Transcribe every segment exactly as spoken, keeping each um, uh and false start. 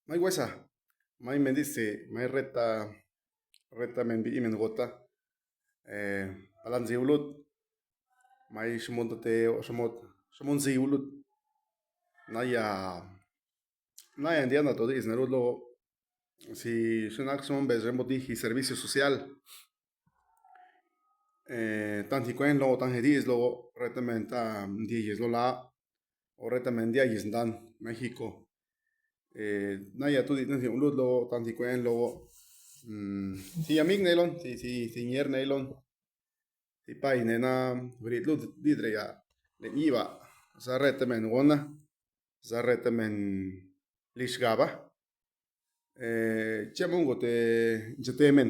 May huesa, may mendise, may reta, reta men biꞌi men gota. Eh, palanziu lut, may xhamud te xhamud, xhamud nziu lut. Naya, naya ndiaꞌ nda to diꞌs narud lo si xenak xhamud bezre mbo diji servicio social. Eh, tanti cuenclo, tanti diꞌs lo, reta men ta ndieyes lo la, o reta men ndiayes ndan México. Eh, naya tu diꞌ nasión lud lo tanti cuenclo. Mm, si amic ne lon, si, si, si ñer ne lon. Si pay ne na, brit lud didre ya le ñiba, za reta men wona, za reta men lixgaba. Eh, che mungo te, che te men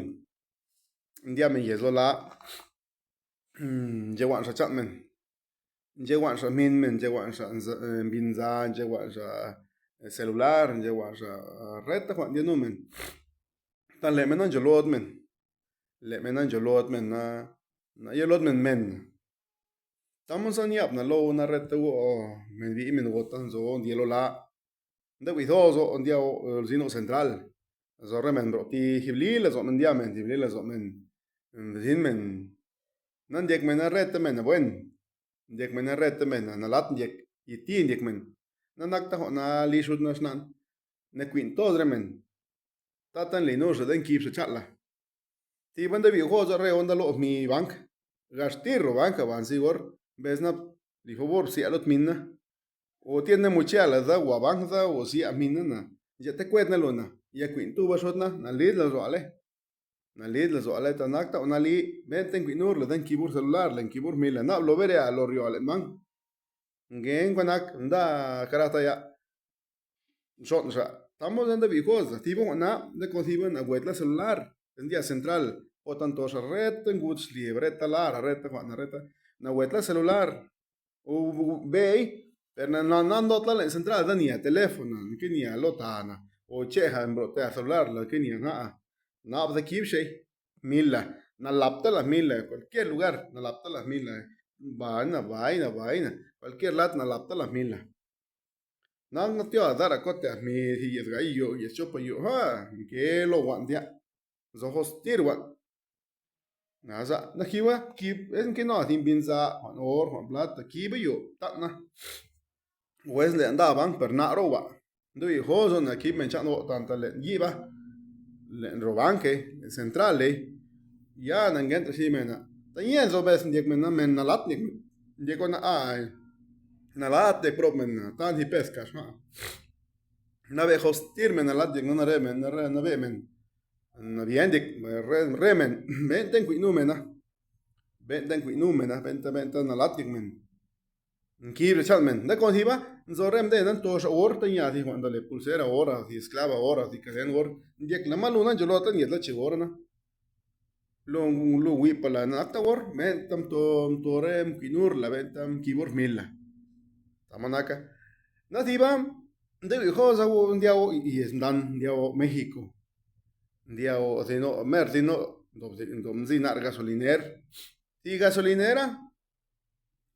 ndiaꞌ men yes lo la. Mm, dxehuaꞌnxaꞌ chaꞌ men, dxehuaꞌnxaꞌ jmin men, dxehuaꞌnxaꞌ nza-, eh, mbinza, dxehuaꞌnxaꞌ, eh, celular, dxehuaꞌnxaꞌ, ah, reta juaꞌ ndianú men. Tan leꞌme nandxo lod men, leꞌme nandxo lod men na, na ye lod men men. Tamusa niaꞌb na lou na reta wo men biꞌi men gota nzo ndielo la. Nde huizozo ndiao, eh, zino central. Zo remen roꞌ ti jiblila zo men ndiamen, jiblila zo men, mm, zin men. Nandiek men na reta men na buen. Ndiek men na reta men na nalat ndiek, yití ndiek men. Nanacta joꞌ na lixud na xnan. Ne cuiꞌn toz remen. Tatan li nuxa den quibsa chaꞌla. Tiba nde biu joza re onda loꞌ jmi banca. Gaxtir ro banca banzi gor. Besna li favor bsiaꞌ lot minna. O tiene muchiala za guabanza o siaꞌ minna na. Dxete cuedna luna. Ya cuiꞌn tuba xotna. Nalid la zuale. Nalid la zuale ta nacta o nalí. Benten cuiꞌ nur la den quibur celular len quibur mila. Nablo berea lo rioa len man. Ngue ngua nac nda carata ya. Nxhoꞌnxaꞌ. Tamo nda biꞌ joza tiba huaꞌ na nda con tiba na guetla celular. Ndia central. O tanto xa reta ngut xlieb reta lara reta juaꞌna reta. Na guetla celular. U beei. Pero na nandotla len central da nia teléfono que nia lotana. O cheja mbrotea celular la que nia naa. Naabda quibxe. Mila. Nalapta la mila. Cualquier lugar. Nalapta la mila. Baina, baina, baina. Cualquier lat nalapta la mila. Nanga tiuaa dara cotea jmi yes gaiyo yes chopa yo ha. Ngue lo guaꞌn diaꞌ. Zojo stir guaꞌn. Naza najiwa. Quib es que no sin binza juan or juan plata quiba yo. Taꞌna. Hues le nda ban per na ro wa. Ndu jozo na quib men chaꞌno tanta le guiba. Len robanque len central le. Ya na ngenta xi mena. Ta ñen zo bes ndiek mena men nalat ndiek. Ndiek na ay. Nalat de prop men na tan hi pesca xma. Nabe hostir men nalat ndiek na nare men nare nabe men. Nabiendic remen. Benten cuiꞌ numena. Benten cuiꞌ numena benta benta nalat ndiek men. Nquibre chaꞌ men nda con jiba. Nzo rem de nan toxa or ta ñaadi juan dale pulsera ora di esclava ora di caden or. Ndiek lama luna dxolota ndiet lache ora na. Lu lu wipa la nata wor bentam to to rem kinur la bentam kibor mila. Tama naka. Natiba ndewi hoza wo ndiao yes ndan ndiao México. Ndiao zino mer zino. Ndom zinar gasoliner. Ti gasolinera.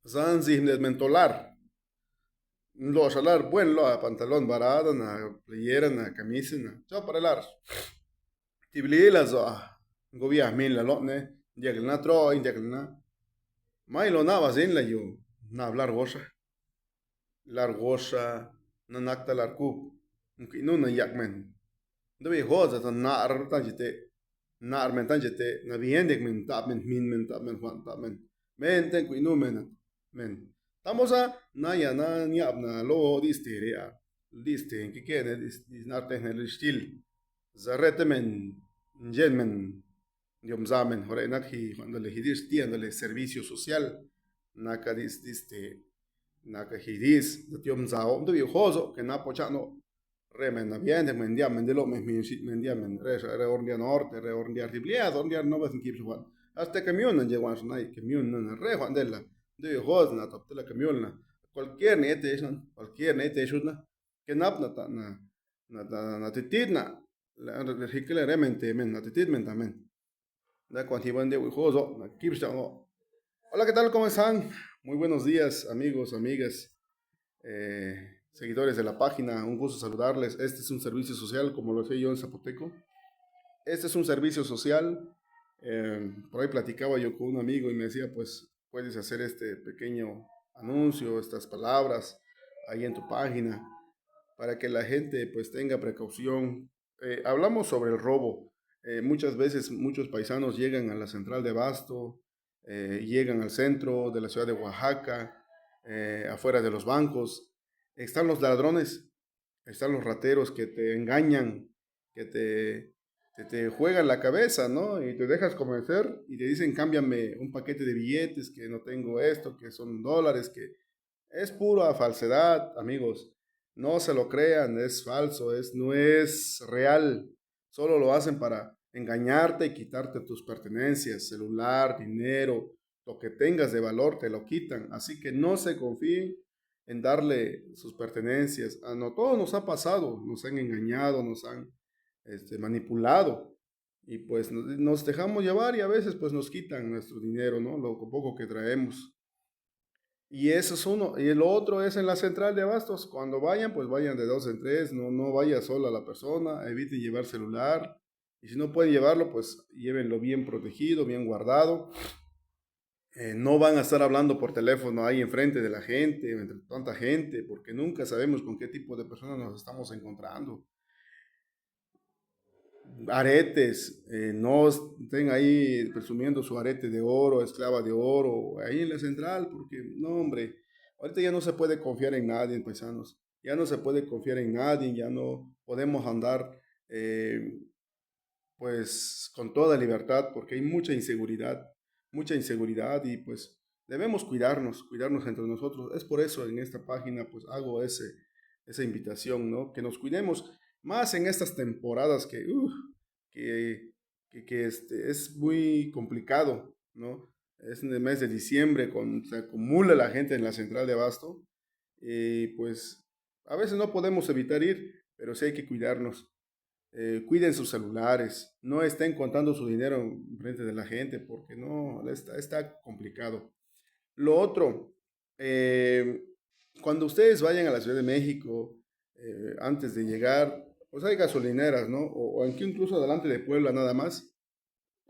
Zan zihnet men to lar. Nlooxa lar buen loa pantalón barada na, playera na, camisa na, chopare lar. Tibilila zoa. Ngubiaj mila loꞌne. Ndiaglana troi ndiaglana. Mai lo naba zin la yu. Nab lar goxa. Lar goxa. Nanacta lar cub. Ncuiꞌ nu nayac men. Ndubi joza ta naar tanchite. Naar men tanchite. Nabiendiac men taꞌ men jmin men taꞌ men juan taꞌ men. Men ten cuiꞌ nu men. Men. Tamosa naya na niaꞌbna lo diste rea. Diste que quene disnar tejne listil. Zarrete men. Njen men. Ndiom za men hore nak ji cuando le jidis tiendo le servicio social. Naca dis diste. Naca jidis. Datiom zao ndubi jozo que napo chano. Re men nabiende men ndiaꞌ men de lo men jmin xhiꞌ men ndiaꞌ men re xa re or ndiaꞌ norte re or ndiaꞌ ribliado or ndiaꞌ no bas nquib xujuaꞌ. Hasta camión nan dxeguaꞌn xnai camión nan re juaꞌn dela. Nde hos na topte la camión na. Cualquier ne te xnan cualquier ne te xut na. Que nap na ta na na ta na titid na. Jica le re men te men na titid men ta men. Da cuantiba nde hui jozo na kibsha. Hola, ¿qué tal? ¿Cómo están? Muy buenos días, amigos, amigas. Eh, seguidores de la página, un gusto saludarles. Este es un servicio social, como lo hacía yo en zapoteco. Este es un servicio social. Eh, por ahí platicaba yo con un amigo y me decía, pues, puedes hacer este pequeño anuncio, estas palabras ahí en tu página, para que la gente, pues, tenga precaución. Eh, hablamos sobre el robo. Eh, muchas veces muchos paisanos llegan a la central de abasto, eh, llegan al centro de la ciudad de Oaxaca, eh, afuera de los bancos. Están los ladrones, están los rateros que te engañan, que te, que te juegan la cabeza, ¿no? Y te dejas convencer y te dicen, cámbiame un paquete de billetes, que no tengo esto, que son dólares, que es pura falsedad, amigos. No se lo crean, es falso, es, no es real. Solo lo hacen para engañarte y quitarte tus pertenencias, celular, dinero, lo que tengas de valor, te lo quitan. Así que no se confíen en darle sus pertenencias. A no, todo nos ha pasado, nos han engañado, nos han este, manipulado. Y pues nos, nos dejamos llevar y a veces pues nos quitan nuestro dinero, ¿no? Lo poco que traemos. Y eso es uno. Y el otro es en la central de abastos. Cuando vayan, pues vayan de dos en tres. No, no vaya sola la persona. Eviten llevar celular. Y si no pueden llevarlo, pues llévenlo bien protegido, bien guardado. Eh, no van a estar hablando por teléfono ahí enfrente de la gente, entre tanta gente, porque nunca sabemos con qué tipo de personas nos estamos encontrando. Aretes, eh, no estén ahí presumiendo su arete de oro, esclava de oro, ahí en la central, porque no, hombre, ahorita ya no se puede confiar en nadie, paisanos. Ya no se puede confiar en nadie, ya no podemos andar eh, pues con toda libertad, porque hay mucha inseguridad, mucha inseguridad y pues debemos cuidarnos, cuidarnos entre nosotros. Es por eso en esta página pues hago ese, esa invitación, ¿no? Que nos cuidemos más en estas temporadas que, uf, que, que, que, este, es muy complicado, ¿no? Es en el mes de diciembre cuando se acumula la gente en la central de abasto y pues a veces no podemos evitar ir, pero sí hay que cuidarnos. Eh, cuiden sus celulares, no estén contando su dinero frente de la gente porque no, está, está complicado. Lo otro, eh, cuando ustedes vayan a la Ciudad de México, eh, antes de llegar, pues hay gasolineras, ¿no? O, o aquí incluso delante de Puebla nada más,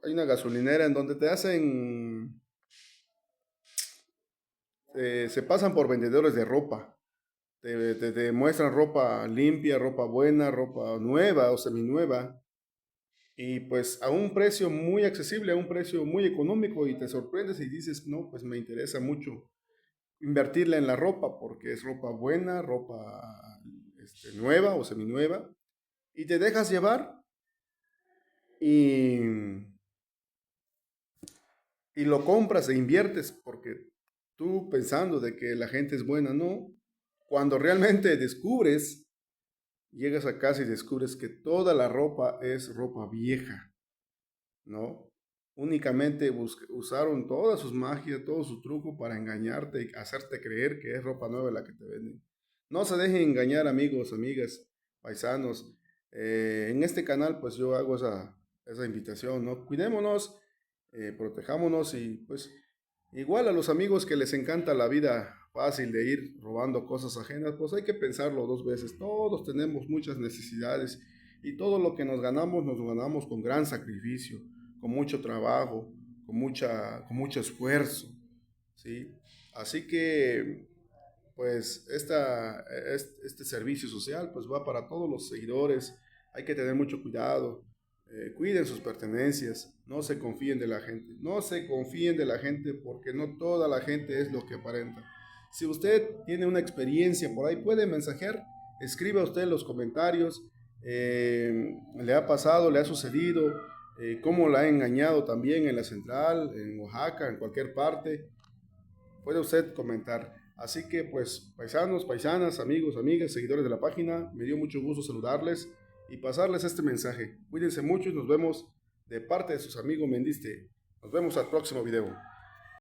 hay una gasolinera en donde te hacen, eh, se pasan por vendedores de ropa. Te, te, te muestran ropa limpia, ropa buena, ropa nueva o seminueva. Y pues a un precio muy accesible, a un precio muy económico y te sorprendes y dices, no, pues me interesa mucho invertirla en la ropa porque es ropa buena, ropa este, nueva o seminueva. Y te dejas llevar y, y lo compras e inviertes porque tú pensando de que la gente es buena, no. Cuando realmente descubres, llegas a casa y descubres que toda la ropa es ropa vieja, ¿no? Únicamente usaron todas sus magias, todo su truco para engañarte y hacerte creer que es ropa nueva la que te venden. No se dejen engañar, amigos, amigas, paisanos. Eh, en este canal, pues yo hago esa, esa invitación, ¿no? Cuidémonos, eh, protejámonos y pues igual a los amigos que les encanta la vida fácil de ir robando cosas ajenas, pues hay que pensarlo dos veces. Todos tenemos muchas necesidades y todo lo que nos ganamos, nos ganamos con gran sacrificio, con mucho trabajo, con, mucha, con mucho esfuerzo, ¿sí? Así que, pues, esta, este servicio social, pues, va para todos los seguidores. Hay que tener mucho cuidado. Eh, cuiden sus pertenencias, no se confíen de la gente, no se confíen de la gente porque no toda la gente es lo que aparenta. Si usted tiene una experiencia por ahí, puede mensajear, escriba usted en los comentarios, eh, le ha pasado, le ha sucedido, eh, cómo la ha engañado también en la central, en Oaxaca, en cualquier parte, puede usted comentar. Así que pues paisanos, paisanas, amigos, amigas, seguidores de la página, me dio mucho gusto saludarles y pasarles este mensaje. Cuídense mucho y nos vemos de parte de sus amigos Mendiste. Nos vemos al próximo video.